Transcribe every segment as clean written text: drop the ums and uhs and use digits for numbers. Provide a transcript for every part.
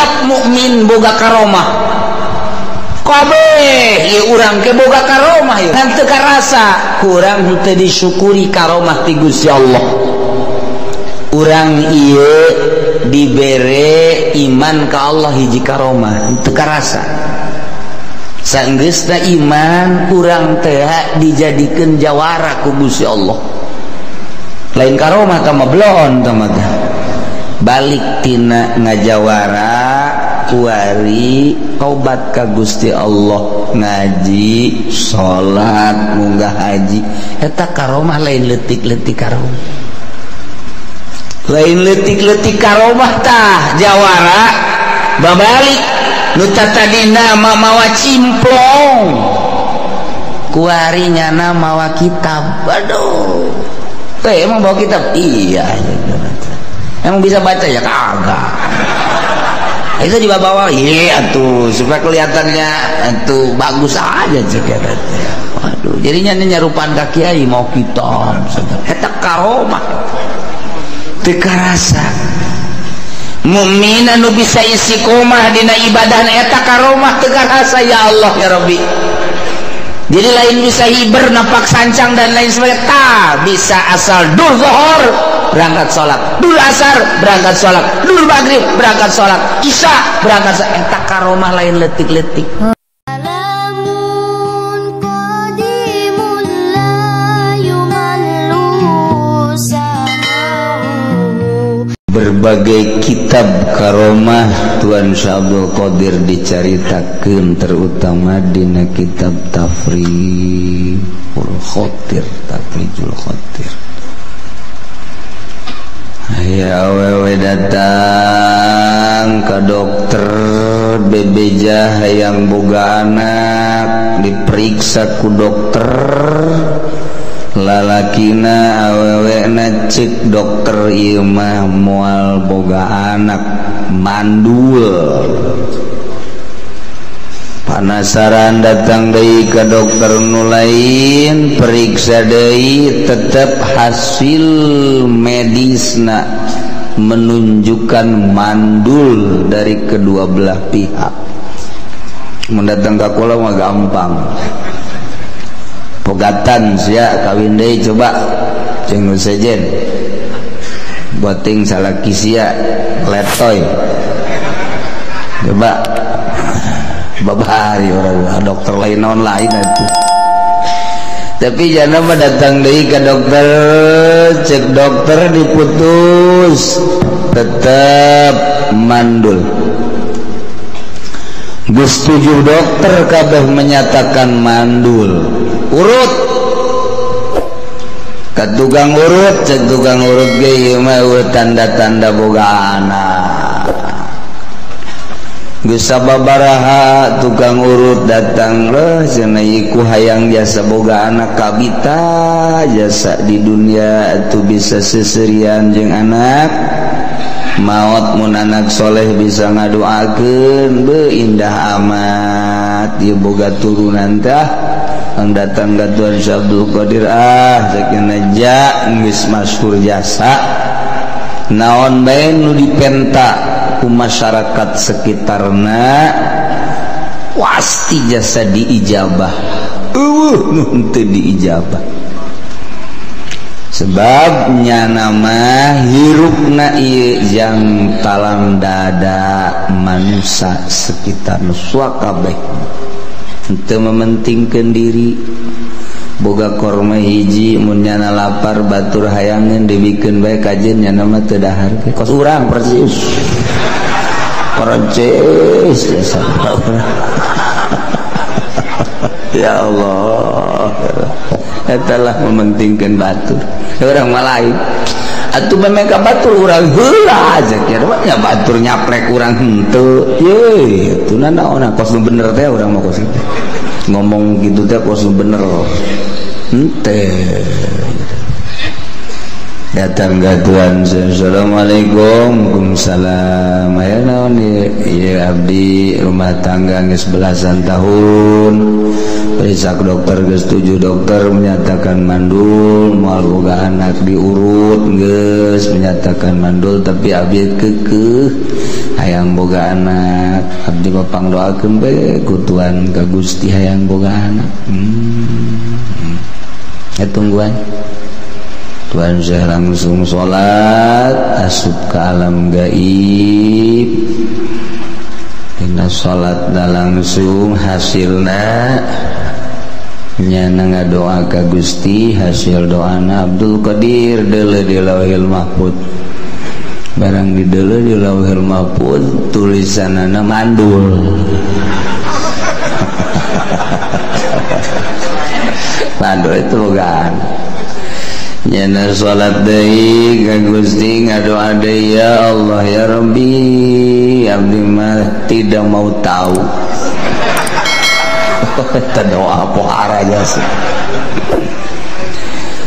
Setiap mukmin boga karomah. Kabeh ieu urang ke boga karomah ieu. Ngan teu karasa kurang henteu disyukuri karomah ti Gusti Allah. Urang ieu dibere iman ka Allah hiji karomah henteu karasa. Sanggeusna iman urang teh dijadikeun jawara ku Gusti Allah. Lain karomah tah mah bloon tah mah. Balik tina ngajawara kuari tobat ka Gusti Allah, ngaji, salat, munggah haji. Eta karomah lain leutik-leutik karomah. Lain leutik-leutik karomah tah jawara babalik nu tadina mawa cimplong kuari nyana mawa kitab. Aduh, teh emang bawa kitab? Iya, emang bisa baca ya? Kagak. Itu dibawa-bawa, iya tuh supaya kelihatannya tuh bagus aja cek. Waduh, jadinya nyarupaan ka kiai mau kitab. Eta karomah teu karasa. Mukmin anu bisa istiqomah dina ibadahna eta karomah teu karasa ya Allah ya Rabbi. Jadi lain bisa hiber napak sancang dan lain sebagainya, ta bisa asal dul zuhur berangkat salat, dul asar berangkat salat, dul maghrib berangkat salat, isya berangkat salat. Eta karomah lain leutik-leutik. Berbagai kitab karomah Tuan Syekh Abdul Qadir dicaritakeun, terutama dina kitab Tafrijul Khotir, Tafrijul Khotir. Aya awewe datang ke dokter bebeja hayang boga anak, diperiksa ku dokter. Lalakina awewena cek dokter ieu mah moal boga anak, mandul. Panasaran datang deui ka dokter nu lain, periksa deui, tetep hasil medisna menunjukkan mandul dari kedua belah pihak. Mun datang ka kula mah gampang. Pegatan sia kawin deui coba jeung nu sejen. Boting salaki sia letoy. Coba babari orang dokter lain naon lain atuh. Tapi jana mah datang deui ka dokter, cek dokter diputus tetep mandul. Geus 7 dokter kabeh menyatakan mandul. Urut ka tukang urut, cek tukang urut ge ieu mah tanda-tanda boga anak. Geus sababaraha tukang urut datang leuh cenah ieu ku hayang jasa boga anak kabita jasa di dunia atuh bisa seserian jeung anak. Maot mun anak soleh bisa ngadoakeun beuh indah amat ieu boga turunan tah. Ang datang ka Tuan Syekh Abdul Qadir ah sakeuna ja geus masyhur jasa naon bae nu dipenta ku masyarakat sekitarna pasti jasa diijabah. Eueuh nu henteu diijabah sebab nyana mah hirupna ieu jang talang dada manusia sekitar nu kabeh henteu mementingkeun diri. Boga korma hiji mun nyana lapar batur hayangeun dibikeun bae kajeun nyana mah teu dahar kos urang persis persis jasa. Ya Allah, eta lah mementingkeun batur. Urang mah lain atuh memang ka batur urang heula aja kira mah nya batur nyaplek urang henteu. Ye, atuh naon kos nu bener teh urang mah kos teh. Ngomong gitu teh kos nu bener. Henteu. Datang ke Tuhan, assalamualaikum, waalaikumsalam. Aya naon ieu abdi rumah tangga geus belasan tahun. Periksa ke dokter geus 7 dokter menyatakan mandul, moal boga anak diurut geus menyatakan mandul tapi abdi keukeuh hayang boga anak. Abdi mah pangdoakeun bae ku Tuhan ka Gusti hayang boga anak. Ya tungguan. Tuhan saya langsung sholat asup ke alam gaib. Dina sholat dah langsung hasilna nyana ngadoa ka Gusti, hasil doana Abdul Qadir deuleu di Lauhil Mahfud. Barang di deuleu di Lauhil Mahfud tulisanana mandul. Mandul itu bogaan. Nyana salat deui ka Gusti ngadoa deui, ya Allah ya Rabbi, abdi mah tidak mau tahu. Eta doa pohara jasa.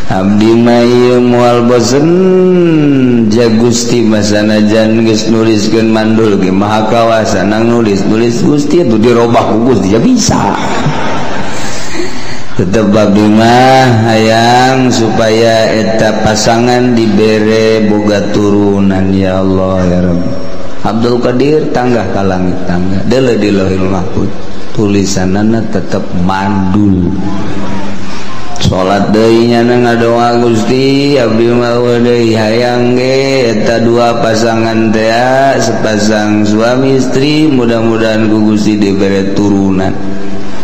Abdi mah ieu moal bosen ja Gusti masanajan geus nuliskeun mandul ge maha kawasa nang nulis-nulis Gusti atuh dirobah ku Gusti ya bisa. Tetep abdi mah hayang supaya eta pasangan dibere boga turunan ya Allah ya Rabbi. Abdul Qadir tanggah ka langit tangga deuleu di Lauhil Mahfud tulisanana tetep mandul. Salat deui nyana ngadoa Gusti abdi mah deui hayang ge eta dua pasangan teh sepasang suami istri mudah-mudahan ku Gusti dibere turunan.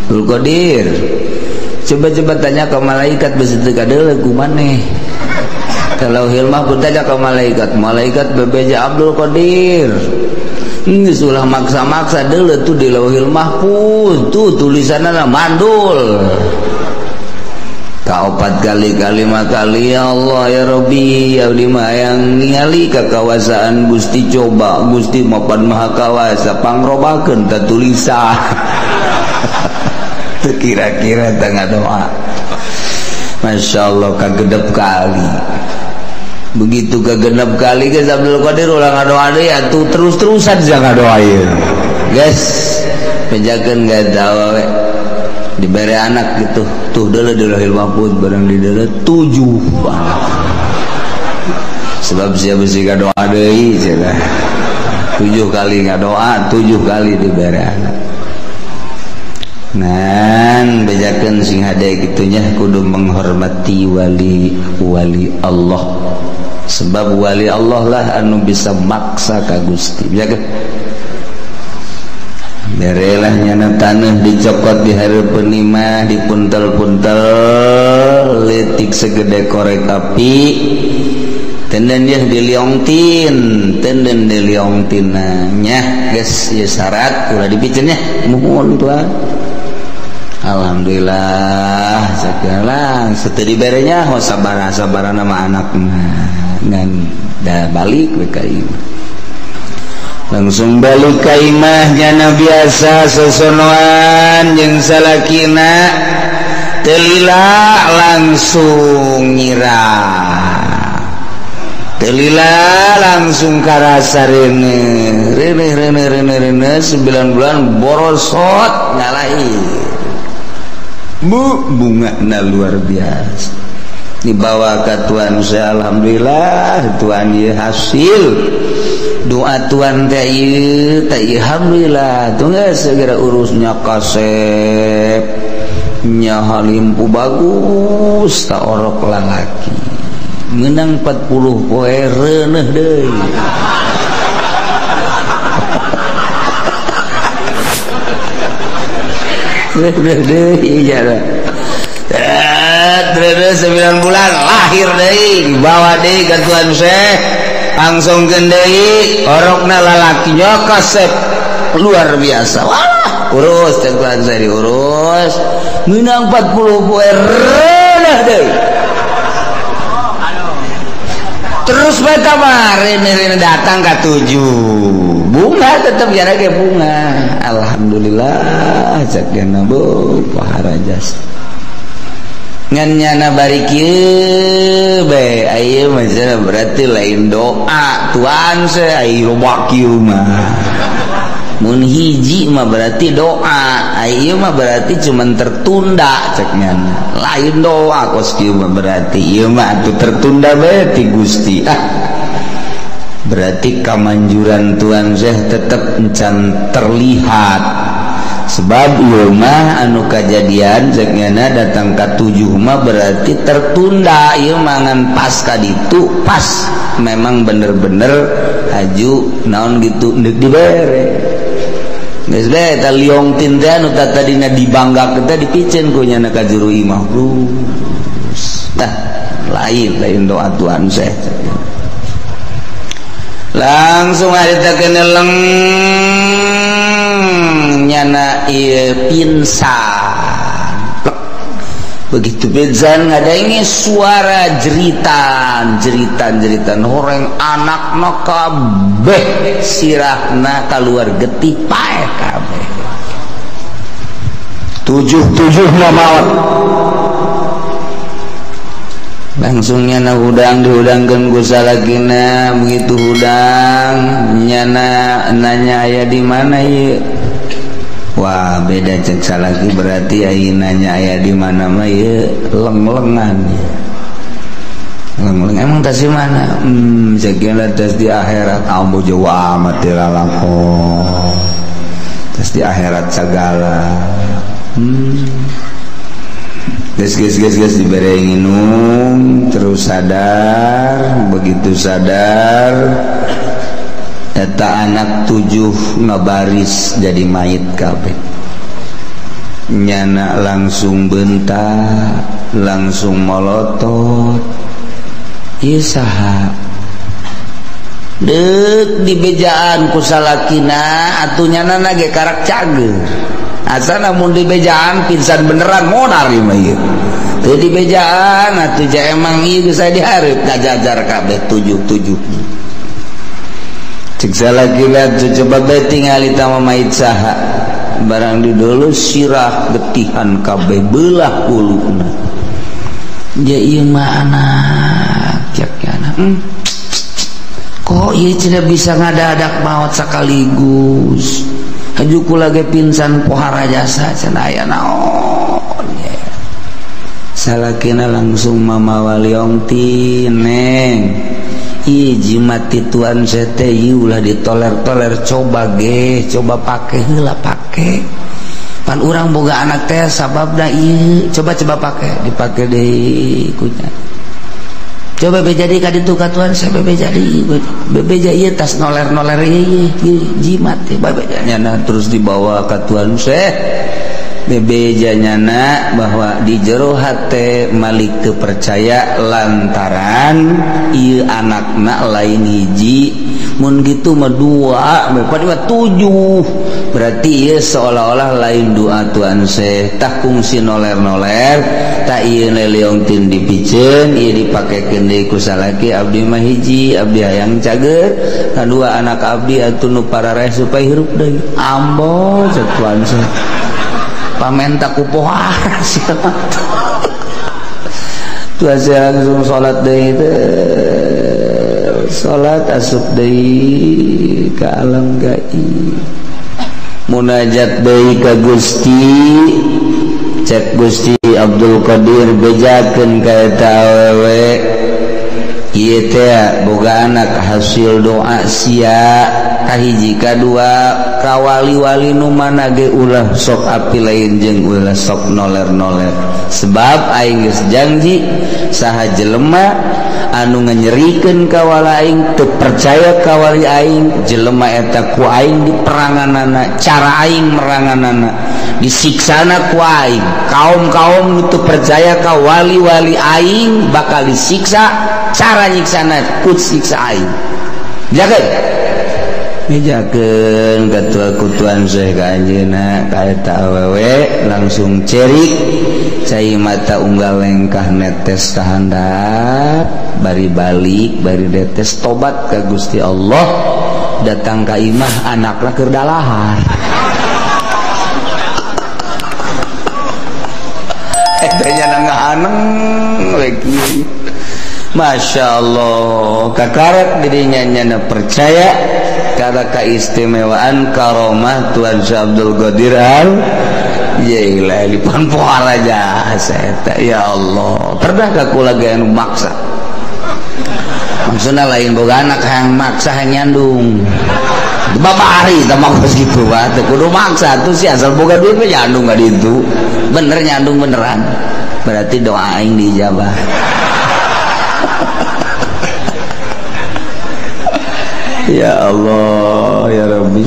Abdul Qadir coba-coba tanya ke malaikat besi teu kadeuleu ku maneh. Kalau hilmah pun tanya ke malaikat, malaikat bebeja Abdul Qadir. Geus ulah maksa-maksa deuleu tuh di Lauhil Mahfuz tuh tulisanna mandul. Kaopat kali kalima kali ya Allah ya Rabbi abdi mah hayang ningali kakawasaan Gusti coba Gusti mapan maha kawasa pangrobakeun ta tulisan. Kira-kira tengah doa. Masya Allah kagedep kali. Begitu kagenep kali guys Abdul Qadir ulah ngadoa deui atuh terus-terusan jangan ngadoa ieu. Guys, penjakeun gak tahu we. Dibere anak gitu. Tuh deuleu di Lauhil Mahfuz barang di deuleu 7 anak. Sebab sia besi ngadoa deui cenah. 7 kali ngadoa, 7 kali dibere anak. Nan bejakeun sing hade kitunya kudu menghormati wali wali Allah. Sebab wali Allah lah anu bisa maksa ka Gusti. Bejakeun. Berelah nyana taneuh dicokot di hareupeun imah dipuntel-puntel leutik segede korek api. Tenden dia diliongtin, tenden diliongtina nyah geus ieu syarat ulah dipiceun nya muhun tuan. Alhamdulillah sekarang setelah diberenya ho sabar-sabaran sama anak ngan dah balik we ka imah. Langsung balik ka imah nyana biasa sosonoan jeung salakina teu lila langsung nyirah. Teu lila langsung karasa reuneuh reuneuh reuneuh reuneuh reuneuh 9 bulan borosot nyalain. Bu bunga na luar biasa dibawa ke Tuhan saya alhamdulillah Tuhan ieu hasil doa Tuhan teh ieu teh alhamdulillah tuh geus segera urusnya kasep nya halimpu bagus ta orok lalaki menang 40 poe reuneuh deui. Reuneuh deui jara. Terus 9 bulan lahir deui dibawa deui ka Tuhan Syekh langsungkeun deui orokna lalakinya kasep luar biasa. Wah, urus teh Tuhan Syekh diurus menang 40 poe reuneuh deui. Terus bae rene datang ka 7 bunga tetep jara ge bunga. Alhamdulillah cek geuna bu pahara jasa. Ngan nyana bari kieu bae aya mah berarti lain doa tuan se ai loba kieu mah. Mun hiji mah berarti doa, ieu mah berarti cuman tertunda cek nyana. Lain doa kos kieu mah berarti ieu mah atuh tertunda bae ti Gusti. Ah. Berarti kamanjuran Tuhan Syekh tetep encan terlihat. Sebab ieu mah anu kajadian cek nyana datang ka 7 mah berarti tertunda ieu mah ngan pas ka ditu pas memang bener-bener haju naon gitu deuk dibere. Geus bae eta liong tin teh anu tadina dibanggakeun teh dipiceun ku nyana ka juru imah. Tah lain doa Tuhan Syekh. Langsung harita keneleng nyana ieu pingsan. Begitu pingsan ngadaingi suara jeritan jeritan horeng anakna kabeh sirahna kaluar getih paeh kabeh. 7-7 maot. Langsung nyana hudang dihudangkeun ku salakina, begitu hudang nyana nanya aya di mana ieu. Wah, beda cek salaki berarti aya nanya aya di mana mah ieu leng-lengan. Leng-leng emang tas di mana? Cek tas di akhirat ambo jauh amat di lalakon. Tas di akhirat segala. Ges dibere nginum terus sadar, begitu sadar eta anak 7 ngabaris jadi mayit kabeh. Nyana langsung bentak, langsung molotot. Ieu saha? Deuk dibejaan ku salakina atuh nyana ge karak cager. Asa namun dibejaan pingsan beneran modar ieu mah ieu. Teu dibejaan atuh ja emang ieu geus aya dihareup kajajar kabeh 7-7. Cek salakina coba bae tingali tama mayit saha. Barang didulu sirah getihan kabeh belah huluna. Ja ieu mah anak cek anak. Kok ieu tidak bisa ngadadak maot sekaligus. Haju kula ge pingsan pohara jasa cenah aya naon. Salakina langsung mamawa liong ti neng. Ieu jimat ti tuan sete ieu ulah ditoler-toler coba ge, coba pake heula pake. Pan urang boga anak teh sababna ieu coba-coba pake, dipake deui kunya. Coba be jadi ka ditu ka tuan saya be jadi bebeja ieu tas noler-noler ieu jimat teh babe nyana terus dibawa ka tuan saya bebeja nyana bahwa di jero hate Malik teu percaya lantaran ieu anakna lain hiji mun kitu mah 2 mah 7 berarti ieu seolah-olah lain doa tuan saya tah kungsi noler-noler tak ieu leleong tin dipiceun ieu dipakekeun deui ku salaki abdi mah hiji abdi hayang cager kadua anak abdi atuh nu parareh supaya hirup deui ambo cek tuan saya pamenta ku pohara sia tuan saya langsung salat deui teh salat asup deui ka alam gaib munajat deui ka Gusti cek Gusti Abdul Qadir bejakeun ka eta awewe ieu teh boga anak hasil doa sia kahiji kadua ka wali-wali nu mana ge ulah sok api lain jeung ulah sok noler-noler sebab aing geus janji saha jelema anu nganyerikeun ka wali aing teu percaya ka wali aing jelema eta ku aing diperanganana cara aing meranganana disiksana ku aing kaum-kaum nu teu percaya ka wali-wali aing bakal disiksa cara nyiksana ku siksa aing jaga mijakeun katua kutuan Syekh ka anjeunna ka eta awewe langsung cerik cai mata unggal lengkah netes ka handap bari balik bari netes tobat ka Gusti Allah datang ka imah anakna keur dalahar. Eta nya ngahaneng we kieu. Masya Allah kakarak dirinya nyana percaya karena keistimewaan karomah Tuan Syekh Abdul Qadir Al Jailani pan pohara jasa ya Allah. Pernah ka kula ge anu maksa, maksudna lain boga anak hayang maksa hayang nyandung bapak ari tah mah geus kitu bae teu kudu maksa tuh si asal boga duit mah nyandung ka ditu bener nyandung beneran berarti doa aing diijabah. Ya Allah ya Rabbi.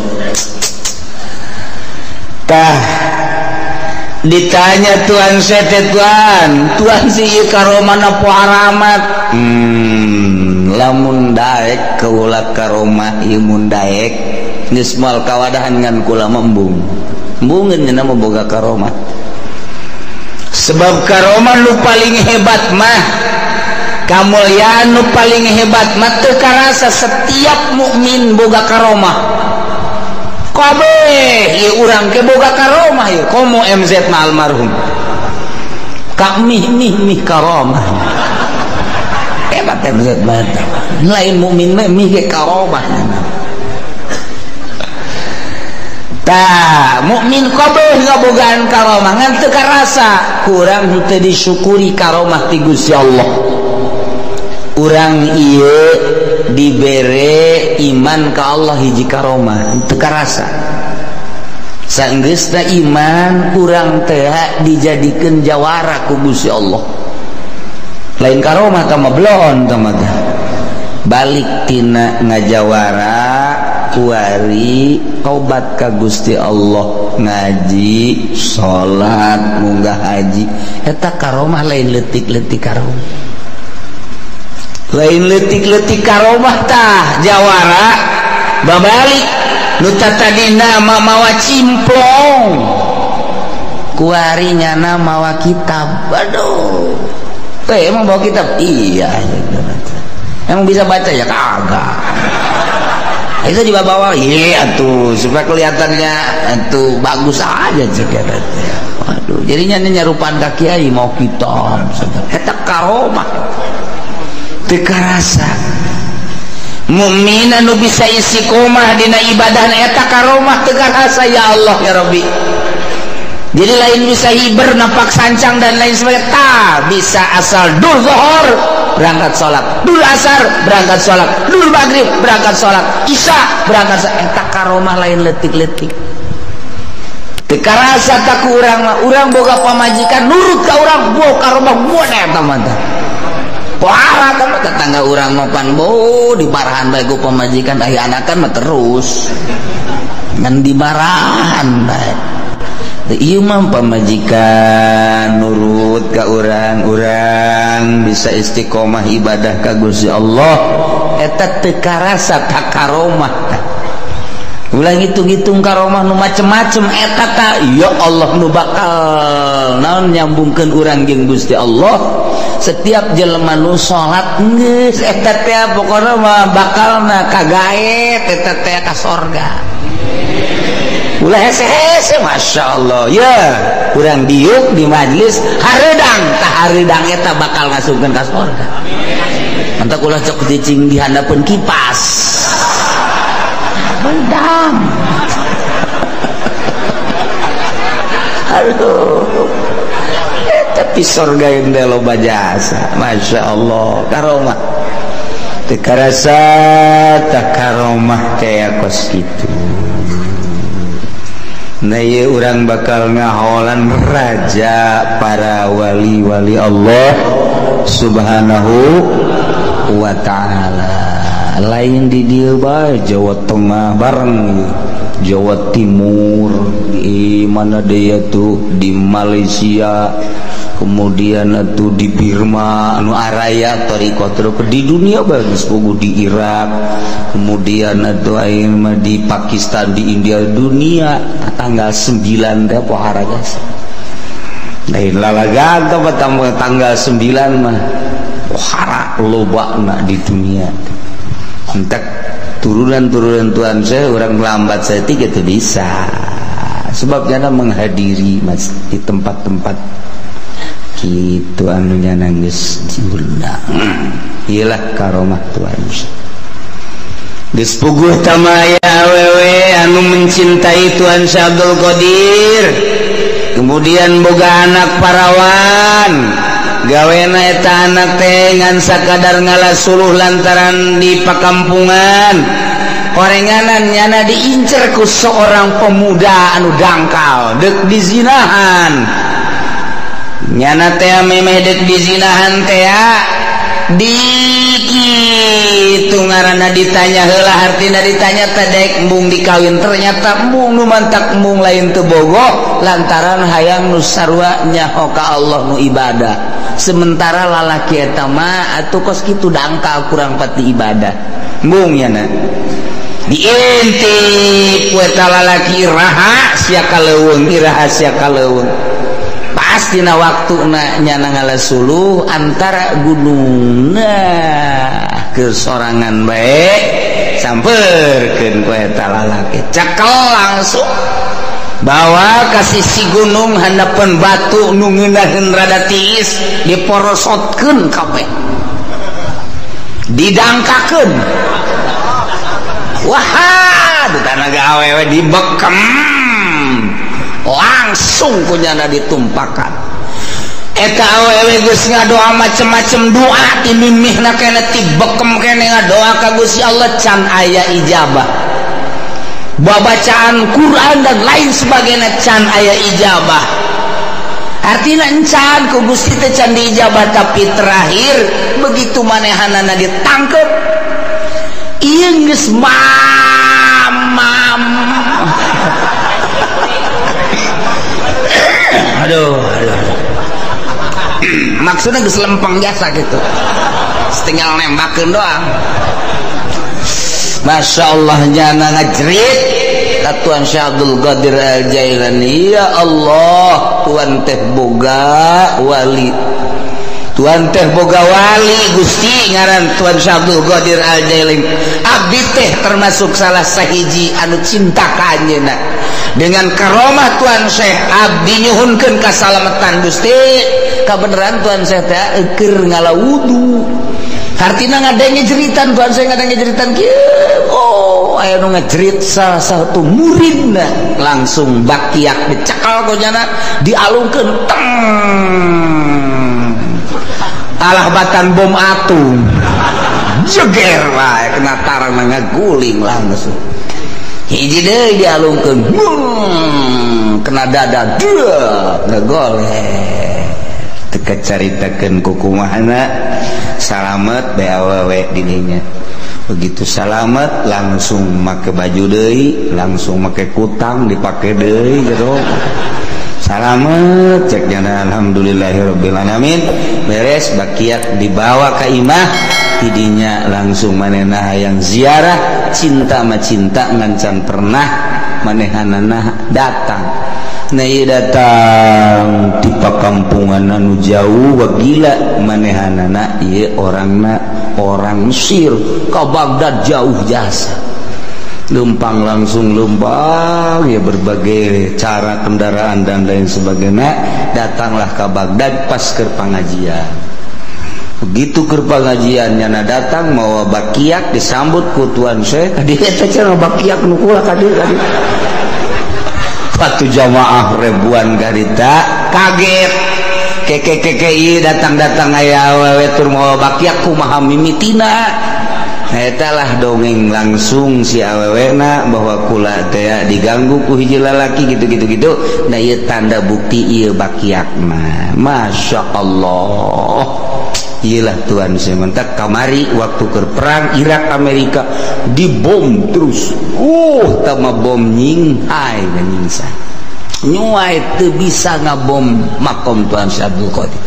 Tah ditanya Tuhan sete Tuhan, Tuhan si ieu karomah poharamat. Lamun daek kaula karomah ieu mun daek geus moal kawadahan ngan kula embung. Embungeun nya mah boga karomah. Sebab karomah nu paling hebat mah, kamulyaan nu paling hebat mah teu karasa setiap mukmin boga karomah. Kabeh ieu urang ke boga karomah ieu komo MZ mah almarhum. Ka mih mih mih karomah. Hebat MZ mah. Lain mukmin mah mih ge karomah. Tah mukmin kabeh ngabogaan karomah ngan teu karasa kurang henteu disyukuri karomah ti Gusti Allah. Urang ieu dibere iman ka Allah hiji karomah teu karasa. Sanggeusna iman urang teh dijadikeun jawara ku Gusti Allah. Lain karomah tah mah belon tah mah. Balik tina ngajawara kuari tobat ka Gusti Allah, ngaji, salat, munggah haji eta karomah lain leutik-leutik karomah. Lain leutik-leutik karomah tah jawara babalik nu tatadina mawa cimplong kuari nyana mawa kitab. Aduh teh emang bawa kitab? Iya. Emang bisa baca ya? Kagak. Itu dibawa-bawa, iya tuh supaya kelihatannya itu bagus aja cek. Waduh, jadinya nyarupaan ka kiai mau kitab. Eta karomah. Teu karasa. Mukmin anu bisa istiqomah dina ibadahna eta karomah teu karasa ya Allah ya Rabbi. Jadi lain bisa hiber napak sancang dan lain sebagainya, ta bisa asal dur zuhur berangkat sholat, dur asar berangkat sholat, dur maghrib berangkat sholat, isya berangkat sholat. Eta karomah lain letik-letik. Teu karasa tak ku urang mah, urang boga pamajikan nurut ka urang, bo karomah buat eta mah tah. Pohara tah mah tetangga urang mah pan bo dimarahan bae ku pamajikan, aya anakan mah terus ngan dimarahan bae. Ieu mah pamajikan nurut ka urang, urang bisa istiqomah ibadah ka Gusti Allah eta teu karasa ta karomah. Ulah ngitung-ngitung karomah nu macem-macem eta ta ya Allah nu bakal naon nyambungkeun urang jeung Gusti Allah. Setiap jelema nu salat geus eta teh pokona mah bakalna kagaet eta teh ka sorga. Ulah hese-hese Masya Allah ya urang diuk di majlis hareudang tah hareudang eta bakal ngasupkeun ka sorga. Mantap ulah cok cicing di handapeun kipas hareudang. Aduh tapi sorga yang loba jasa Masya Allah karomah teu karasa tah karomah teh kos kitu. Nah ieu urang bakal ngaholan raja para wali-wali Allah Subhanahu wa ta'ala. Lain di dieu bae Jawa Tengah bareng Jawa Timur, di mana dia tuh di Malaysia, kemudian tuh di Birma anu araya thariqah di dunia bagus puguh di Irak, kemudian atuh ayeuna mah di Pakistan, di India, dunia tanggal 9 teh pohara guys. Lain lalagan teh tanggal 9 mah pohara lobana di dunia. Entek turunan-turunan Tuhan saya orang lambat saya tiga itu bisa. Sebab jangan menghadiri mas di tempat-tempat Kitu anu nyana geus diundang. Iyalah karomah Tuhan. Geus puguh tamaya awewe anu mencintai Tuhan Syekh Abdul Qadir. Kemudian boga anak parawan. Gawena eta anak teh ngan sakadar ngalasuluh lantaran di pakampungan. Horenganan nyana diincer ku seorang pemuda anu dangkal dek dizinahan. Nyana teh memeh dek dizinahan teh dikitu ngaranna ditanya heula hartina ditanya teh dek embung dikawin ternyata embung nu mantak embung lain teu bogoh lantaran hayang nu sarua nyaho ka Allah nu ibadah. Sementara lalaki eta mah atuh kos kitu dangkal kurang pati ibadah. Embung nyana diintip ku eta lalaki iraha sia kaleuweung iraha sia kaleuweung. Pastina waktuna nyana ngalasuluh antara gunung nah kesorangan bae samperkeun ku eta lalaki cekel langsung bawa ka sisi gunung handapeun batu nu ngeunaheun rada tiis diporosotkeun kabeh didangkakeun wah tanaga awewe dibekem langsung kunyana ditumpakan. Eta awewe geus ngadoa macem-macem doa ti mimihna keneh ti bekem keneh ngadoa ka Gusti Allah can aya ijabah. Babacaan Quran dan lain sebagainya can aya ijabah. Artina encan ku Gusti teh can diijabah tapi terakhir begitu manehanana ditangkep ieu geus mamam. Aduh, aduh, aduh. Maksudnya geus lempeng jasa gitu. Tinggal nembakeun doang. Masya Allah nyana ngajerit ka Tuhan Syekh Abdul Qadir Al Jailani, ya Allah, Tuhan teh boga wali. Tuhan teh boga wali Gusti ngaran Tuhan Syekh Abdul Qadir Al Jailani. Abdi teh termasuk salah sahiji anu cinta ka anjeunna. Dengan karomah Tuhan Syekh abdi nyuhunkeun kasalamatan Gusti. Kabeneran Tuhan Syekh teh keur ngala wudu. Hartina ngadenge jeritan Tuhan Syekh ngadenge jeritan kieu. Oh, aya nu ngajerit salah satu muridna langsung bakiak dicekal ku nyana dialungkeun teng. Alah batan bom atom. Jeger wae kena tarang ngaguling langsung. Hiji deui dialungkeun kena dada deuh ngegoleh. Teu kacaritakeun kukumahana salamet bae awewe di dinya. Begitu salamet langsung make baju deui, langsung make kutang dipake deui jero. Salamet cek nyana alhamdulillahirabbil alamin. Beres bakiak dibawa ka imah tidinya langsung manehna hayang ziarah cinta ma cinta ngan can pernah manehanana datang. Nah ieu datang ti pakampungan anu jauh gila manehanana ieu orangna orang Mesir ka Baghdad jauh jasa. Lempang langsung lempang ya berbagai cara kendaraan dan lain sebagainya datanglah ke Baghdad pas keur pangajian. Begitu keur pangajian nyana datang mawa bakiak disambut ku Tuan Syekh. Kadieu eta cenah bakiak nu kula kadieu kadieu. Patu jamaah ribuan garita kaget. Keke keke ieu datang-datang aya awewe tur mawa bakiak kumaha mimitina. Eta lah dongeng langsung si awewena bahwa kula teh diganggu ku hiji lalaki gitu-gitu gitu. Nah ieu tanda bukti ieu bakiak mah. Masya Allah. Iyalah Tuhan sementak kamari waktu keur perang Irak Amerika dibom terus. Tama bom nyinghai nyingsa. Nyuai teu bisa ngabom makom Tuhan Syekh Abdul Qadir.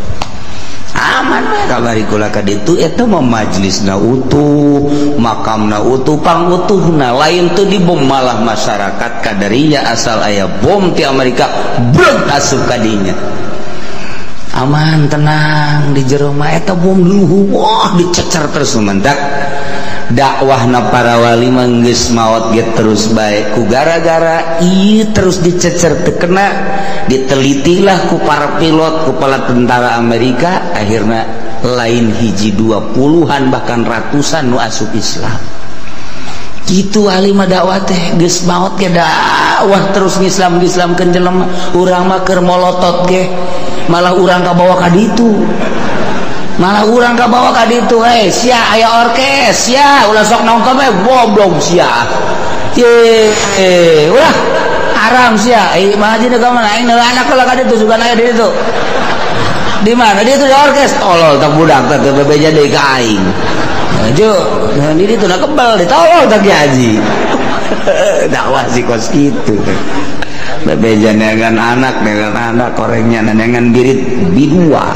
Aman bae kamari kula ka ditu eta mah majlisna utuh, makamna utuh, pangutuhna lain teu dibom malah masyarakat kadarinya asal aya bom ti Amerika breg asup ka dinya. Aman tenang di jero mah eta bom luhur wah dicecer terus mentak. Dakwahna para wali mah geus maot ge terus bae ku gara-gara ieu terus dicecer teu kena, ditelitilah ku para pilot, ku para tentara Amerika, akhirna lain hiji dua puluhan bahkan ratusan nu asup Islam. Kitu wali mah dakwah teh geus maot ge dakwah terus ngislam-ngislamkeun jelema. Urang mah keur molotot ge malah urang kabawa ka ditu. Malah urang kabawa ka ditu, hei sia aya orkes sia ulah sok nonton we goblok sia. Ye, ulah haram sia. Ai mah haji ka mana aing anak lah ka ditu sugan aya di ditu. Di mana dia tuh di orkes tolol tak budak teh teu bebeja deui ka aing. Ajo, di ditu na kebal ditolol tak ki haji. Dakwah sih kos kitu. Bebeja neangan anak korengnya neangan birit bidua.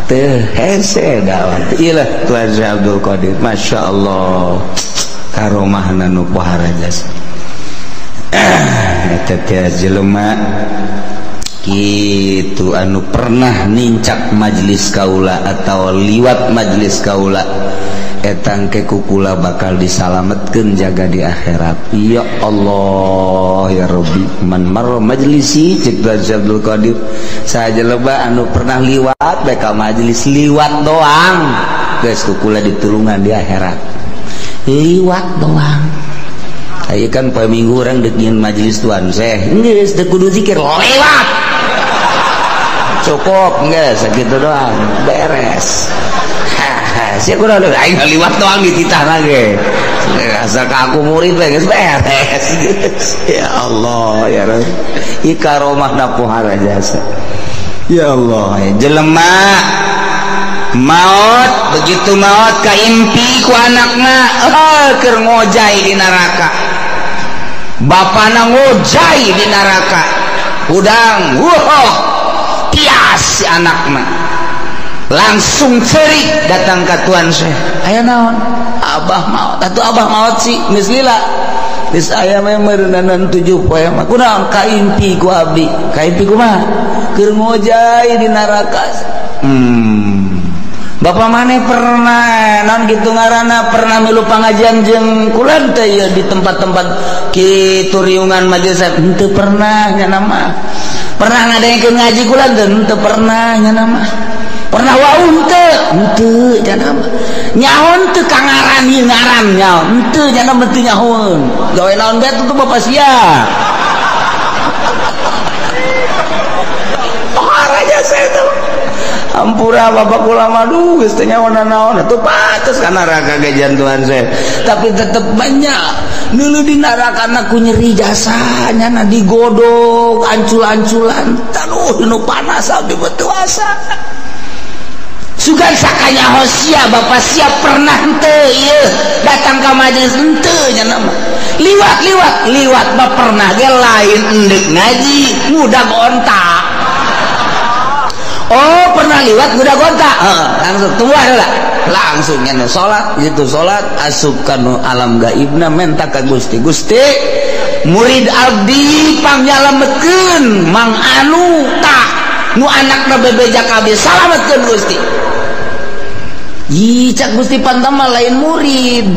Teh hese dakwah. Iyalah Tuan Syekh Abdul Qadir, Masya Allah karomahna nu pohara jasa. Eta teh jelema kitu anu pernah nincak majelis kaula atau liwat majelis kaula etang ke kukula bakal disalametkeun jaga di akhirat. Ya Allah ya Rabbi, man marra majlisi cek Tuan Syekh Abdul Qadir, saja leba anu pernah liwat bae ka majelis liwat doang geus kukula ditulungan di akhirat, liwat doang. Aya kan poe minggu urang deuk nyieun majelis Tuan Syekh geus teu kudu zikir lewat cukup geus sakitu doang beres. Haha sia kudu aing liwat doang dititah lagi asa ka aku murid we geus beres. Ya Allah ya Rabb, ieu karomahna pohara jasa. Ya Allah, jelema maot begitu maot kaimpi ku anakna keur ngojay di neraka, bapana ngojay di neraka hudang wuh tias si anakna langsung cerik datang ke Tuan Syekh, aya naon abah maot atuh abah maot sih geus lila geus aya mah meureunanan 7 poe mah kunaon kaimpi ku abdi kaimpi kumaha keur ngojay di neraka. Bapak maneh pernah naon kitu ngaranna pernah milu pangajian jeung kula teh ieu di tempat-tempat kitu riungan majelis henteu pernah nya mah. Pernah ngadengkeun ngaji kula teh henteu pernah nya mah. Pernah wau henteu henteu nya mah. Nyaho teu ka ngaran ieu ngaran nyaho henteu nya mah teu nyahoeun. Gawe naon bae tuh bapak sia. Pohara saya tuh. Ampura bapak kula mah duh geus teu nyaho naon atuh pantes ka neraka ge jantuan saya. Tapi tetep banyak nulu di neraka na ku nyeri jasanya na digodog ancul-anculan taduh nu panas abdi beuteung asa. Sugan sakanya hosia bapak sia pernah henteu ieu datang ka majelis henteu nya mah. Liwat-liwat liwat mah pernah ge lain endek ngaji ngudag onta. Oh pernah liwat ngudag onta, langsung tua lah langsung nya salat gitu salat asup kanu alam gaibna menta ka Gusti. Gusti murid abdi pangyalametkeun mang anu tah nu anakna bebeja kabeh salametkeun Gusti. Ih cak Gusti pantama lain murid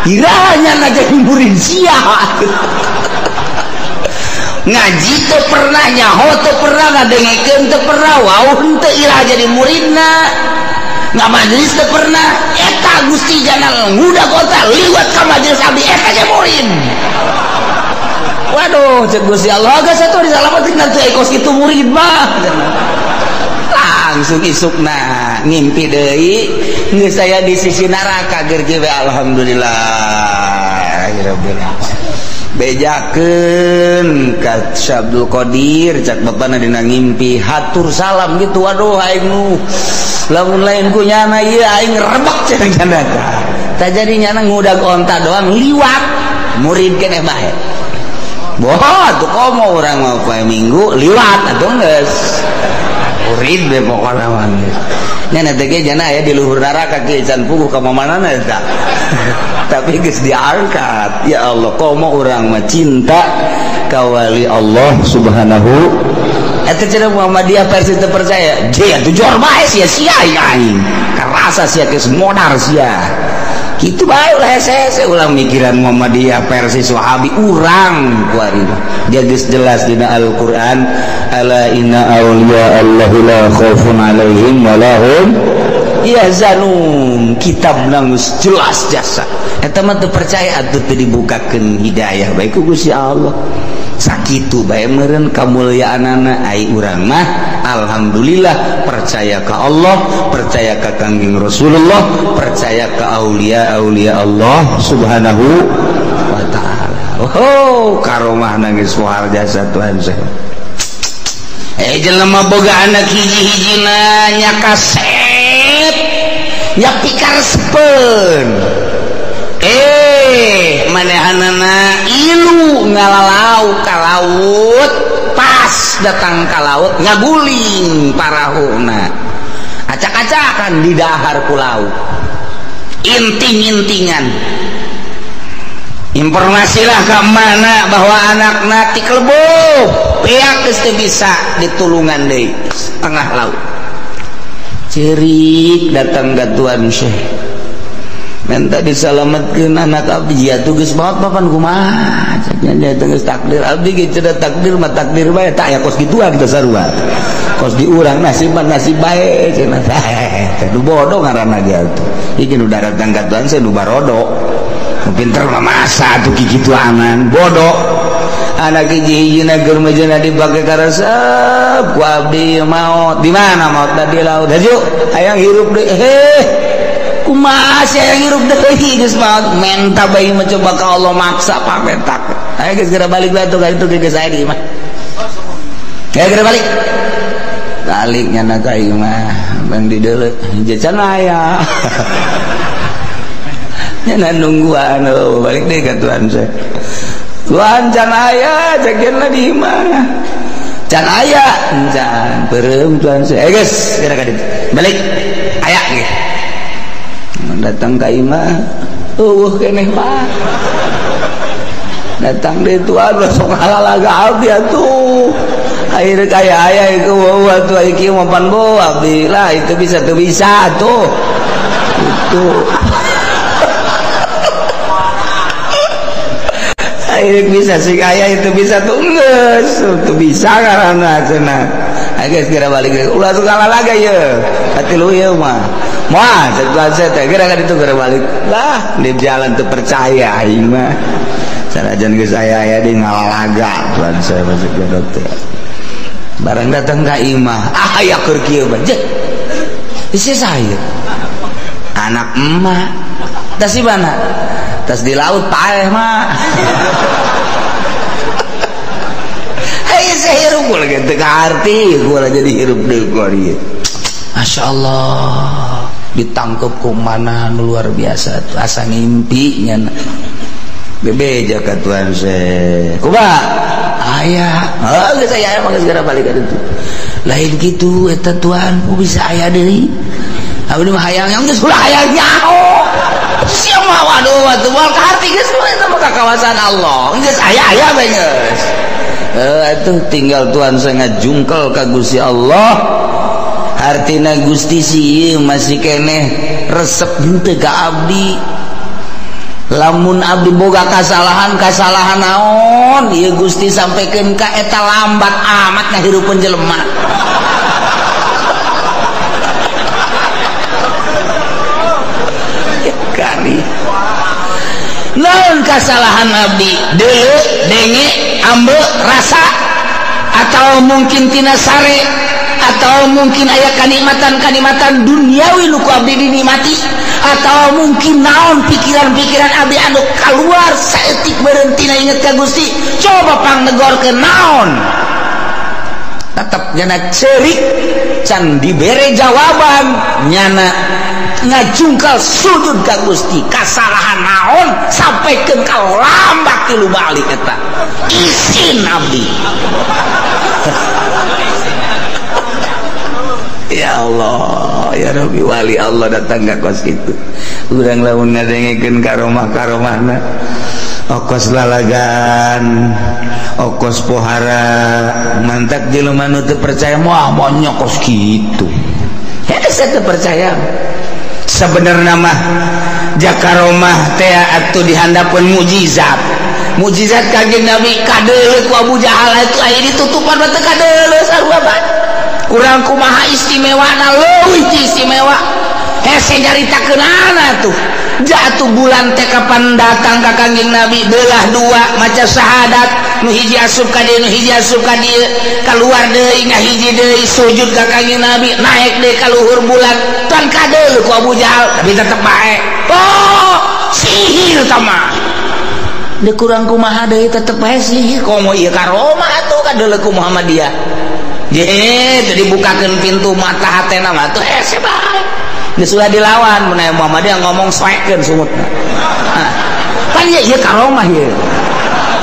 irahnya na jadi murid sia. Ngaji teu pernah nyaho teu pernah ngadengekeun teu pernah wau henteu irah jadi muridna ngamajelis teu pernah eta Gusti janal ngudag onta liwat ka majelis abdi eta ge murid. Waduh cek Gusti Allah geus atuh disalametkeun teu kos kitu murid mah. Langsung isukna ngimpi deui geus aya di sisi neraka geur ge we alhamdulillah rabbil alamin. Bejakeun ka Syekh Abdul Qadir cak bapana dina ngimpi hatur salam gitu waduh aing nu lamun lain ku nyana ieu aing rebek cenah nyana tah tah jadi nyana ngudag onta doang liwat murid keneh bae. Boh atuh komo urang mah poe Minggu liwat atuh geus murid be pokona mah geus nya teh ge jana aya di luhur neraka kieu can puguh ka mamanana eta. Tapi geus diangkat. Ya Allah komo urang mah cinta ka wali Allah Subhanahu Eta cenah Muhammadiyah versi teu percaya. Je atuh jor bae sia sia aing. Karasa sia geus modar sia. Kitu bae ulah hese-hese ulah mikiran Muhammadiyah versi Wahabi urang kuari. Dia geus jelas dina Al-Qur'an, ala inna auliya Allahi la khaufun alaihim wa lahum yahzanun. Kitab nangis jelas jasa. Eta mah teu percaya atuh teu dibukakeun hidayah bae ku Gusti Allah. Sakitu bae meureun kamulyaanana ai urang mah alhamdulillah percaya ka Allah, percaya ka Kangjeng Rasulullah, percaya ka aulia-aulia Allah Subhanahu wa taala. Oh, karomah nangis luar jasa Tuhan saya. Jelema boga anak hiji-hijina nya kasep, nya pikaresepeun. Manehanana ilu ngalalau ka laut, pas datang ka laut ngaguling parahuna, acak-acakan di dahar ku laut, inting-intingan. Informasilah ke mana bahwa anakna tiklebuh, pihak geus teu bisa ditulungan deui tengah laut. Cerik datang ka Tuan Syekh, minta diselamatkeun anak abdi. Ya tuh geus maot papan kumaha cenah nya geus takdir abdi ge cenah takdir mah takdir bae tak ya kos kituan kita sarua kos di urang nasib mah nasib bae cenah teh nu bodoh ngaranna ge atuh iki nu datang ka Tuhan saya nu barodo nu pinter mah masa atuh kikituanan bodoh anak hiji-hijina keur meujeuhna dipake karesep ku abdi maot di mana maot di laut hayu hayang hirup deui heh kumaha sia yang hirup deui geus maot menta bae mencoba ka Allah maksa pametak ayo geus geura balik bae tuh ka itu geus aya di imah ayo geura balik balik nyana ka imah bang di deuleu jajan aya nyana nungguan oh balik deui ka Tuhan saya Tuhan can aya jagenna di imah can aya can beureum Tuhan saya geus geura ka ditu balik aya ge datang ka imah eueuh keneh mah datang deui Tuhan sok halalaga abdi atuh akhir kaya aya ieu eueuh atuh ieu mah pan bo abdi lah itu bisa teu bisa atuh itu akhir bisa sing aya itu bisa tuh geus teu bisa ngaranna cenah ayo geus geura balik ulah sok halalaga ieu hati lu ieu mah wah, setelah saya teh geura ka ditu geura balik. Lah, di jalan teu percaya aing mah. Sanajan geus aya-aya di ngalalaga tuan saya masuk ke dokter. Barang datang ka imah, ah aya keur kieu bae. Isi saya. Anak emak. Tas di mana? Tas di laut paeh mah. Hei, saya hirup gua lagi teu kaarti, gua jadi hirup deui gua ieu. Masya Allah, ditangkep ku mana luar biasa tuh asa ngimpi nya bebeja ka Tuhan saya kumaha aya heuh geus aya mah geus geura balik ka ditu lain kitu eta Tuhan ku bisa aya deui abdi mah hayang yang geus ulah hayang nyaho sia mah waduh atuh moal kaharti geus mah eta mah ka kawasan Allah geus aya aya bae geus heuh atuh tinggal Tuhan saya ngajungkel ka Gusti Allah. Artina Gusti sih masih keneh resep henteu ka abdi lamun abdi boga kasalahan naon ieu Gusti sampaikan ka eta lambat amat ngahirupeun jelema. Kari naon kasalahan abdi deuleu denge ambe rasa atau mungkin tina sare atau mungkin aya kanikmatan-kanikmatan duniawi nu ku abdi dinikmati atau mungkin naon pikiran-pikiran abdi anu keluar saeutik berhenti na inget ka Gusti coba pangnegorkeun naon tetep nyana ceurik can dibere jawaban nyana ngajungkal sujud ka Gusti kasalahan naon sampaikan ka lambat tilu balik eta isin abdi. Ya Allah, ya Rabbi, wali Allah datang ka kos kitu. Urang lamun ngadengekeun karomah-karomahna. Okos lalagan, okos pohara, mantak jelema nu teu percaya moal monyok kos kitu. Hese teu percaya. Sebenarnya mah jakaromah teh atuh dihandapeun mukjizat. Mukjizat Kanjeng Nabi kadeuleu ku Abu Jahal itu aya ditutupan mah teu kadeuleu sarua bae. Urang kumaha istimewana leuwih ti istimewa. Hese nyaritakeunana tuh. Jatuh bulan teh kapan datang ka Kanjeng Nabi belah dua maca syahadat nu hiji asup ka dieu nu hiji asup ka dieu keluar deui ngahiji deui sujud ka Kanjeng Nabi naik deui ka luhur bulan tan kadeuleu ku Abu Jahal tapi tetep bae oh sihir tah mah deui kurang kumaha deui tetep bae sihir komo ieu karomah atuh kadeuleu ku Muhammadiyah ye teu dibukakeun pintu mata hatena mah atuh hese bae. Geus ulah dilawan mun aya Muhammadiyah ngomong soekeun sumutna. Pan ieu ieu karomah ieu.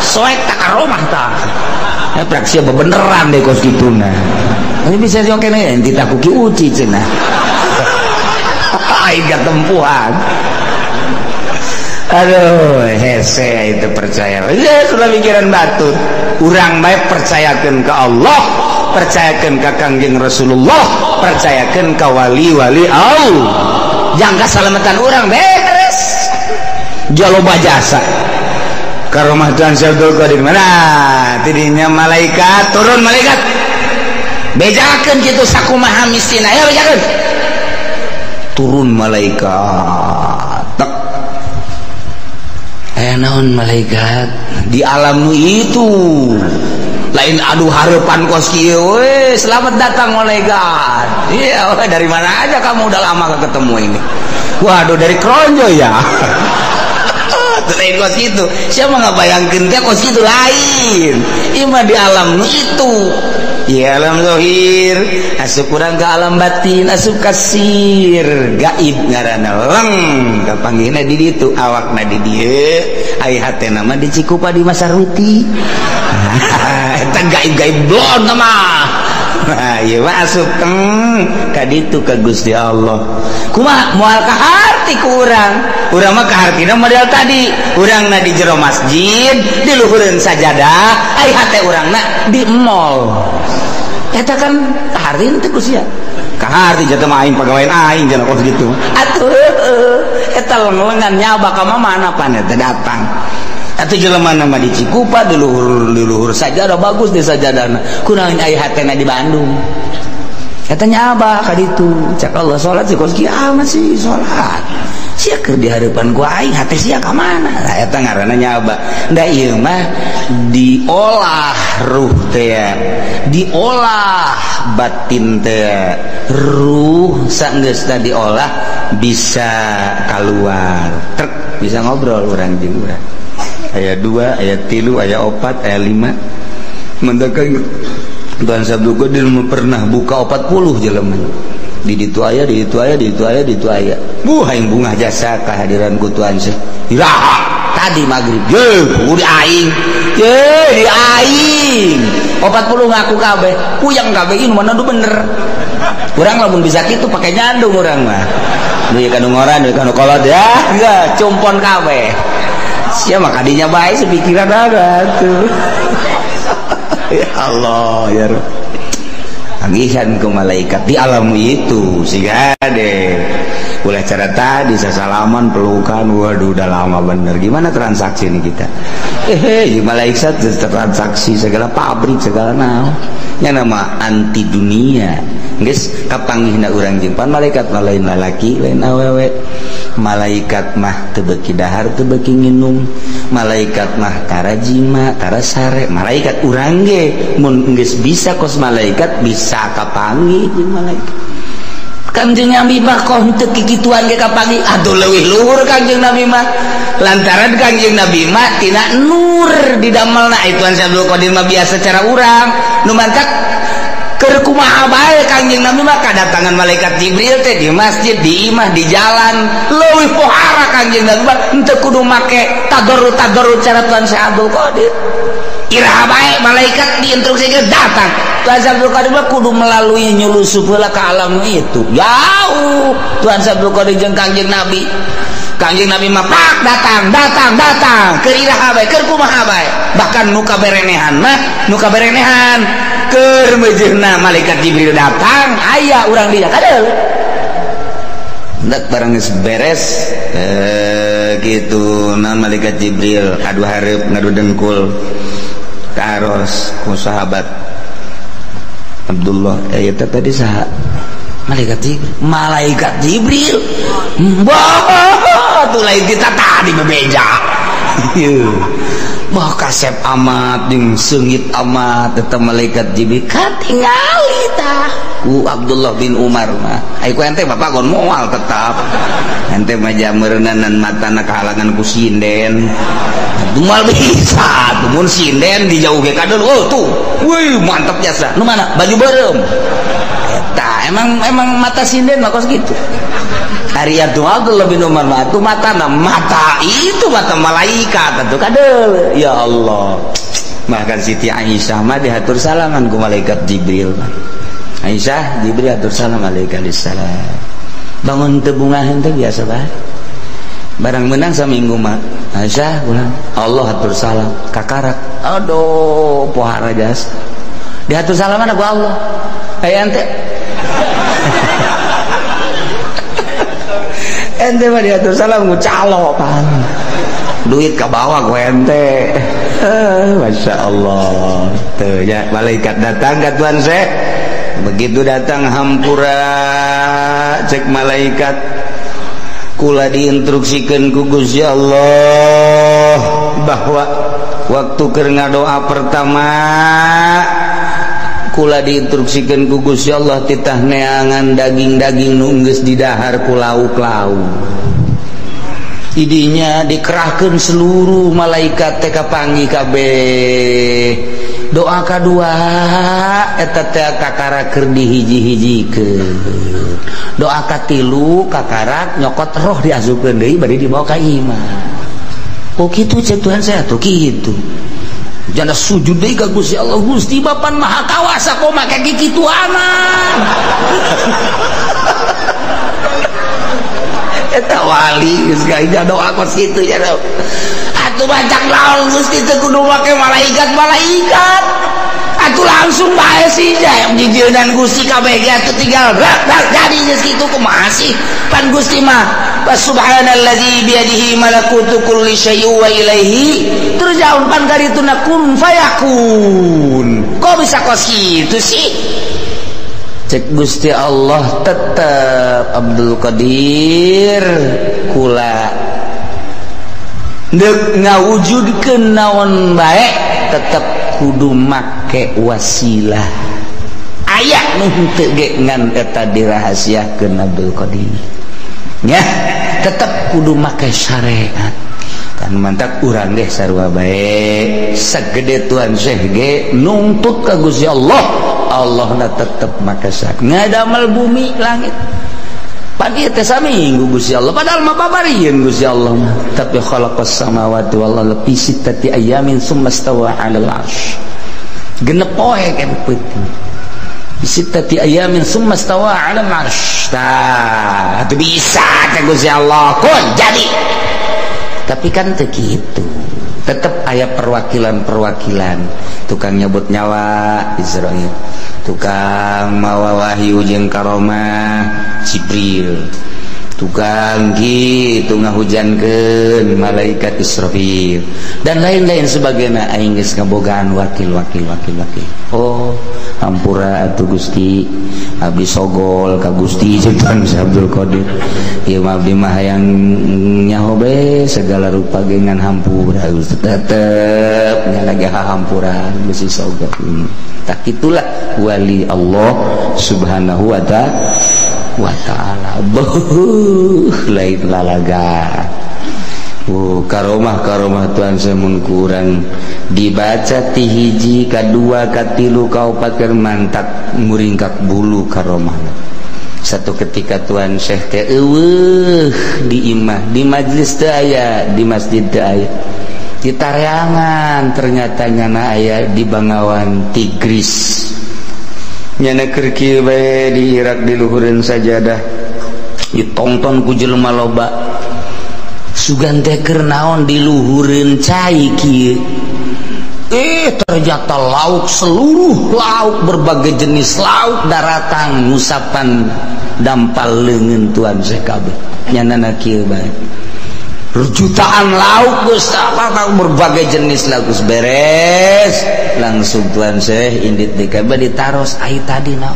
Soek tak karomah tah. Ya praksi bebeneran deh kos kituna. Ini bisa jongkene enti tak ku ki uci cenah. Aing katempuhan. Aduh, hese itu percaya. Ya sudah pikiran batur. Urang bae percayakeun ka Allah, percayakeun ka Kangjeng Rasulullah, percayakeun ka wali-wali Allah. Jangka salamatan urang beres. Jaloba jasa. Karomah Tuhan Syekh Abdul Qadir mana? Tidinya malaikat turun malaikat. Bejakeun kitu sakumaha mistina. Ya bejakeun. Turun malaikat. Tek. Naon malaikat di alam nu itu lain aduh harapan kos kieu we selamat datang malaikat. Iya, dari mana aja kamu udah lama gak ketemu ini. Waduh dari Kronjo ya. Lain kos kitu. Siapa nggak bayangkeun teh kos kitu lain. Ieu mah di alam nu itu. Ya alam zahir, asup urang ke alam batin, asup kasir, gaib ngaranna leng kapanggihna di ditu, awakna di dieu, ai hatena mah di Cikupa di Masarwiti. Eta gaib-gaib blon mah. Nah, ieu mah asup teng ka ditu ka Gusti Allah. Kumaha moal kaharti ku urang. Urang mah kahartina model tadi. Urangna di jero masjid, di luhureun sajadah, ai hate urangna di mall. Eta kan kaharti teh ku sia. Kaharti jatuh mah aing pagawean aing cenah kos kitu. Atuh heueuh eta leng-lengan nyaba ka mana pan eta datang. Atuh jelema mah di Cikupa di luhur sajadah bagus di sajadahna. Kunaon aya hatena di Bandung. Eta nyaba ka ditu. Cak Allah salat sih kos kiamat sih salat. Sia keur di hareupan ku aing hate sia ka mana? Lah eta ngaranna nyaba. Da ieu mah diolah ruh teh, diolah batin teh. Ruh saenggeusna diolah bisa keluar. Trek bisa ngobrol urang jeung urang. Aya 2, aya 3, aya 4, aya 5. Mendakan Tuhan Sabtu Qadir pernah buka 40 jelema. Di ditu aya, di ditu aya, di ditu aya, di ditu aya. Buh aing bungah jasa kehadiran ku Tuhan Syekh. Iraha tadi maghrib. Ye, di aing. Ye, di aing. 40 ngaku kabeh. Puyeng kabeh ini mana du bener. Urang lamun bisa kitu pake nyandung urang mah. Duit ka nu ngoran, duit ka nu kolot ya, enggak cumpon kabeh. Sia mah kadinya bae sepikiran ada tuh. Ya Allah ya Rabb. Tagihan ke malaikat di alam itu sih deh. Ulah cara tadi sasalaman pelukan, waduh udah lama bener. Gimana transaksi ini kita? Malaikat transaksi segala pabrik segala naon. Nya nama anti dunia. Geus kapanggihna urang jeung pan malaikat mah lain lalaki lain awewe. Malaikat mah teu beuki dahar teu beuki nginum. Malaikat mah tara jima tara sare. Malaikat urang ge mun geus bisa kos malaikat bisa kapanggih jeung malaikat. Kangjeng Nabi mah kok henteu kikituan ge kapanggih. Aduh leuwih luhur Kangjeng Nabi mah. Lantaran Kangjeng Nabi mah tina nur didamelna. Itu Syekh Abdul Qadir mah biasa cara urang nu mantak Keur kumaha bae Kangjeng Nabi mah kadatangan malaikat Jibril teh di masjid, di imah, di jalan. Leuwih pohara Kangjeng Nabi mah henteu kudu make tadarru-tadarru cara Tuan Syekh Abdul Qadir. Iraha bae malaikat diinstruksikeun datang. Tuan Syekh Abdul Qadir mah kudu melalui nyulusup heula ka alam itu. Jauh Tuan Syekh Abdul Qadir jeung Kangjeng Nabi. Kangjeng Nabi mah pak datang, datang, datang. Keur iraha bae, keur kumaha bae. Bahkan nu kaberenehan mah, nu kaberenehan keur meujeuhna malaikat Jibril datang, aya urang dia kadeul. Ndak barang geus beres gitu nah malaikat Jibril adu hareup ngadu dengkul karos ku sahabat Abdullah eta tadi saha? Malaikat Jibril. Malaikat Jibril. Bah, tuh lain kita tadi bebeja. Bah kasep amat jeung seungit amat eta malaikat Jibril katingali tah ku Abdullah bin Umar mah. Ai ku ente bapak gon moal tetap. Ente mah jameureunnan matana kahalangan ku sinden. Moal bisa tuh mun sinden dijauh ge kadeul. Oh tuh. Wih mantap jasa. Nu mana? Baju beureum. Eta emang mata sinden mah kos gitu. Ari atuh Abdullah bin Umar mah atuh matana mata itu mata malaikat atuh kadeul. Ya Allah. Bahkan Siti Aisyah mah dihatur salaman ku malaikat Jibril. Aisyah Jibril hatur salam alaihi salam. Bangun teu bungaheun teh biasa bae. Barang menang saminggu mah Aisyah ulang Allah hatur salam kakarak. Aduh pohara jas. Dihatur salaman ku Allah. Aya ente. Ente mah diatur salam ku calo pan. Duit ka bawah ku ente. Masya Allah. Tuh ya malaikat datang ka Tuan Syekh. Begitu datang hampura cek malaikat kula diinstruksikeun ku Gusti Allah bahwa waktu keur ngadoa pertama kula diinstruksikeun ku Gusti Allah titah neangan daging-daging nu geus didahar ku lauk-lauk. Idinya dikerahkeun seluruh malaikat teh kapanggih kabeh. Doa kadua eta teh kakara keur dihiji-hijikeun. Doa katilu kakarak nyokot roh diasupkeun deui bari dibawa ka imah. Oh kitu cek Tuhan saya tuh kitu. Janda sujud deui ka Gusti Allah, Gusti Bapan Maha Kawasa kok make kikituanan. Eta wali geus gaida doa kos kitu ya. Atuh bacak lawan Gusti teu kudu make malaikat-malaikat. Atuh langsung bae sih jaya jijieunnan Gusti kabeh ge atuh tinggal rak rak jadi geus kitu kumaha sih? Pan Gusti mah subhanallazi biyadihi malakutu kulli syai'in wa ilaihi turja'un pan karituna kun fayakun. Kok bisa kos kitu sih? Cek Gusti Allah tetep Abdul Qadir kula deuk ngawujudkeun naon bae tetep kudu make wasilah. Aya nu henteu ge ngan eta dirahasiakeun Abdul Qadir. Nya tetep kudu make syariat. Kan mantak urang ge sarua bae sagede Tuan Syekh ge nungtut ka Gusti Allah, Allahna tetep make syariat. Ngadamel bumi langit. Pan ieu teh saminggu Gusti Allah, padahal mah babarieun Gusti Allah mah. Tapi khalaqas samawati wal arda fi sittati ayamin tsumma stawa 'alal 'arsy. Genep poe kan peuting. Fi sittati ayamin tsumma stawa 'alal 'arsy. Tah, atuh bisa teh Gusti Allah kun jadi. Tapi kan teu kitu. Tetep aya perwakilan-perwakilan, tukang nyebut nyawa Israil, tukang mawa wahyu jeung karomah Jibril, tukang kitu ngahujankeun malaikat Israfil dan lain-lain sebagainya. Aing geus ngabogaan wakil-wakil wakil-wakil. Oh, hampura atuh Gusti, abdi sogol ka Gusti Sultan Abdul Qadir. Ieu mah abdi mah hayang nyaho be segala rupa ge ngan hampura Gusti, tetep nya lagi hampura bisi sogol. Tak itulah wali Allah Subhanahu wa ta'ala. Beuh lain lalaga. Karomah-karomah Tuhan saya mun kurang Dibaca ti hiji ka dua ka tilu ka opat keur mantak muringkak bulu karomah. Satu ketika Tuan Syekh teh eueuh di imah, di majlis teu aya, di masjid teu aya. Di tareangan ternyata nyana aya di Bangawan Tigris. Nyana keur kieu bae di Irak di luhureun sajadah. Ditonton ku jelema loba. Sugan teh keur naon di luhureun cai kieu. Ternyata lauk seluruh lauk berbagai jenis lauk daratang ngusapan dampal leungeun Tuan Syekh kabeh. Nyanana kieu bae. Jutaan lauk geus berbagai jenis lauk geus beres. Langsung Tuan Syekh indit deui kabeh ditaros ai tadi naon.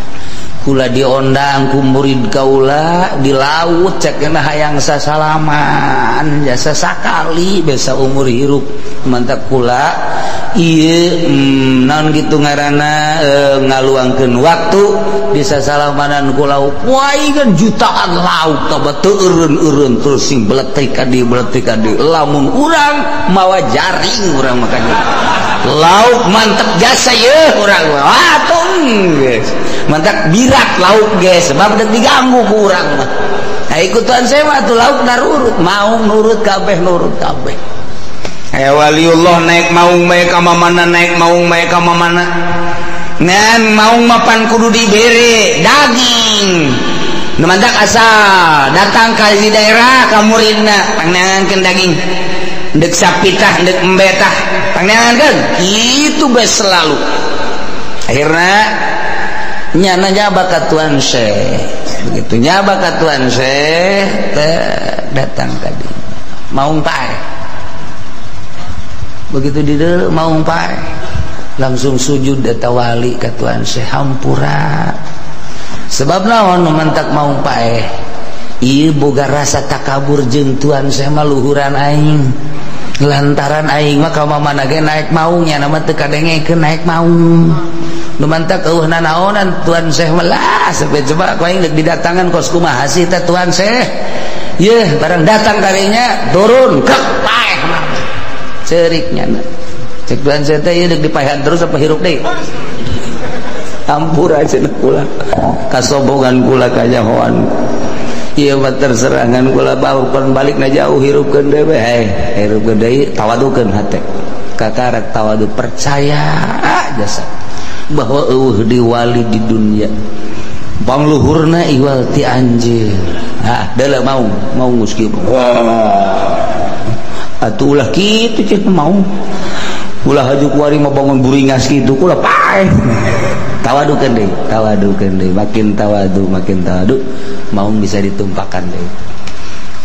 Kula diondang ku murid kaula di laut cek na hayang sasalaman jasa sakali biasa umur hirup mantap kula ieu naon kitu ngaranna ngaluangkeun waktu di sasalamanan ku lauk wai kan jutaan lauk tah teu eureun-eureun terus sing beletik ka dieu beletik ka dieu lamun urang mawa jaring urang makanya lauk mantep jasa ye urang mah atuh geus mantap birak lauk ge sebab dek diganggu ku urang mah. Nah ikutan saya mah tuh lauk narurut mau nurut kabeh nurut kabeh. Aya waliullah naik maung bae ka mamana naik maung bae ka mamana. Ngan maung mapan kudu dibere daging. Nu mantak asal datang ka di daerah ka muridna pangneangankeun daging. Ndek sapitah ndek embetah pangneangankeun kitu bae selalu. Akhirna nyana nyaba ka Tuan Syekh begitu nyaba ka Tuan Syekh datang tadi maung pae begitu di deuleu maung pae langsung sujud eta wali ka Tuan Syekh hampura sebab naon nu mantak maung pae ieu boga rasa takabur jeung Tuan Syekh mah luhuran aing lantaran aing mah ka mamana ge naik maung nya mah teu kadengekeun naik maung. Nu mantak eueuh nanaonan Tuan Syekh melah sampai coba ku aing deuk didatangan kos kumaha sih teh Tuan Syekh. Yeuh barang datang kalinya turun kek paeh mah. Ceurik nya. Cek Tuan Syekh teh ieu deuk dipaehan terus apa hirup deui. Ampura cenah kula. Kasombongan kula kanyahoan. Ieu mah terserangan kula bau kon balikna jauh hirupkeun deui we. Hirupkeun deui tawadukeun hate. Kakarak tawadu percaya jasa bahwa eueuh di wali di dunia pangluhurna iwal ti anjeun ah deuleu mau mau geus kieu atuh ulah kitu cenah mau ulah haju kuari mah bangun buringas kitu kula paeh tawadukeun deui makin tawadu mau bisa ditumpakan deui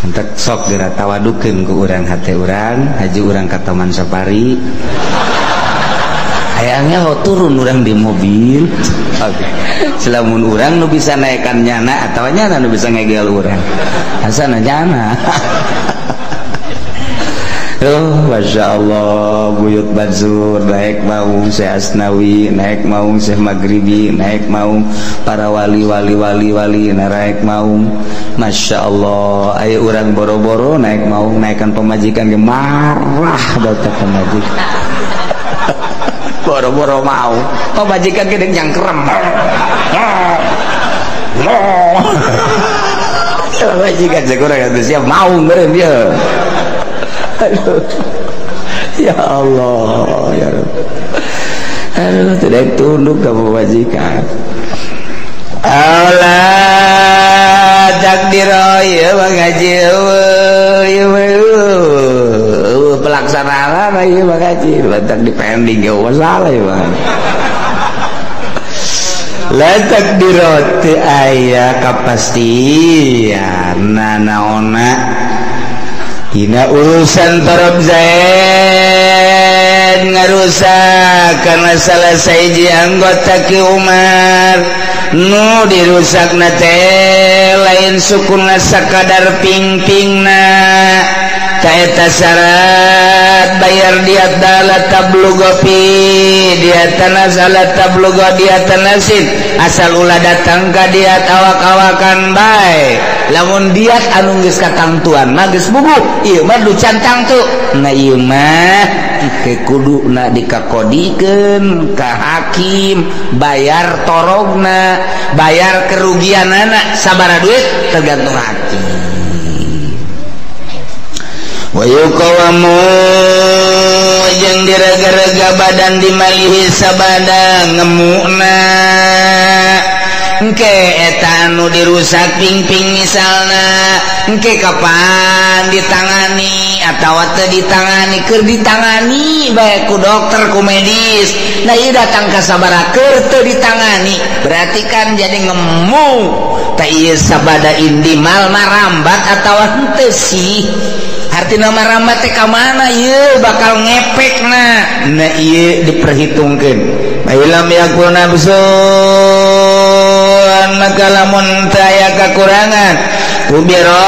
entek sok geura tawadukeun ku urang hate urang haju urang ka Taman Safari hayangnya ho turun urang di mobil. Oke. Selamun urang nu bisa naikkan nyana atau nyana nu bisa ngegel urang. Asana nyana. Oh, Masya Allah, Buyut Bansur naik maung Syekh Asnawi, naik maung Syekh Maghribi, naik maung para wali wali wali wali naik maung. Masya Allah, ayo urang boro-boro naik maung naikkan pemajikan ge marah baca pemajikan. Boro-boro mau pemajikan gede nyangkrem pemajikan sekurang itu siap mau meren dia. Aduh. Ya Allah ya Rabb. Aduh tidak tunduk ke pemajikan. Allah takdir ya mengaji pelaksanaan ieu mengaji batak dipending ya masalah ya bang. La takdirat aya kapastian nanaona dina urusan Tarab Zaid ngarusak karena salah sahiji anggota Ki Umar nu dirusakna teh lain sukuna sakadar ping-pingna Ta eta syarat bayar diat dala tablugo fi diatan asala tablugo diatan nasin asal ulah datang ka diat awak-awakan bae. Lamun diat anu geus katangtuan mah geus bubuh, ieu mah du can tangtu. Nah ieu mah ke kuduna dikakodikeun ka hakim, bayar torogna, bayar kerugianana sabaraha duit tergantung hakim. Wa yuqawamu jeung direga-rega badan dimalihi sabada ngemukna engke eta anu dirusak pingping misalna engke kapan ditangani atawa teu ditangani, keur ditangani bae ku dokter ku medis. Nah ieu datang ka sabaraha keur teu ditangani berarti kan jadi ngemu. Tah ieu sabada indimal marambat atawa henteu sih? Artina marambat teh ka mana ieu bakal ngepekna. Nah ieu diperhitungkeun. Bailam yakun nafsun maka lamun teu aya kakurangan ubiro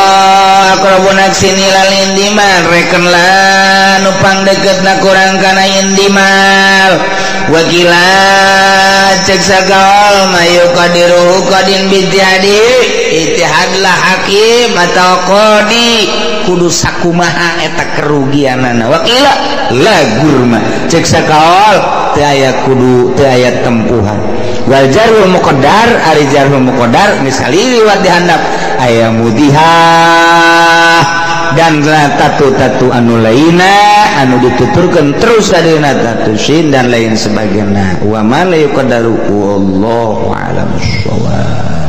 aqrabu nafsin ilal indimal reken lah nu pangdeukeutna kurang kana indimal. Wakila cek sagaol mayu qadiru qadin bitihadi itihadlah hakim atau qadi kudu sakumaha eta kerugianana. Wakila la gurma cek sakaol teu aya kudu teu aya tempuhan. Wal jarhul muqaddar ari jarhul muqaddar geus kaliwat dihandap aya mudihah dan tatu-tatu anu lainna anu dituturkeun terus adina tatu sin dan lain sebagainya. Wa ma la yuqaddaru wallahu a'lam bissawab.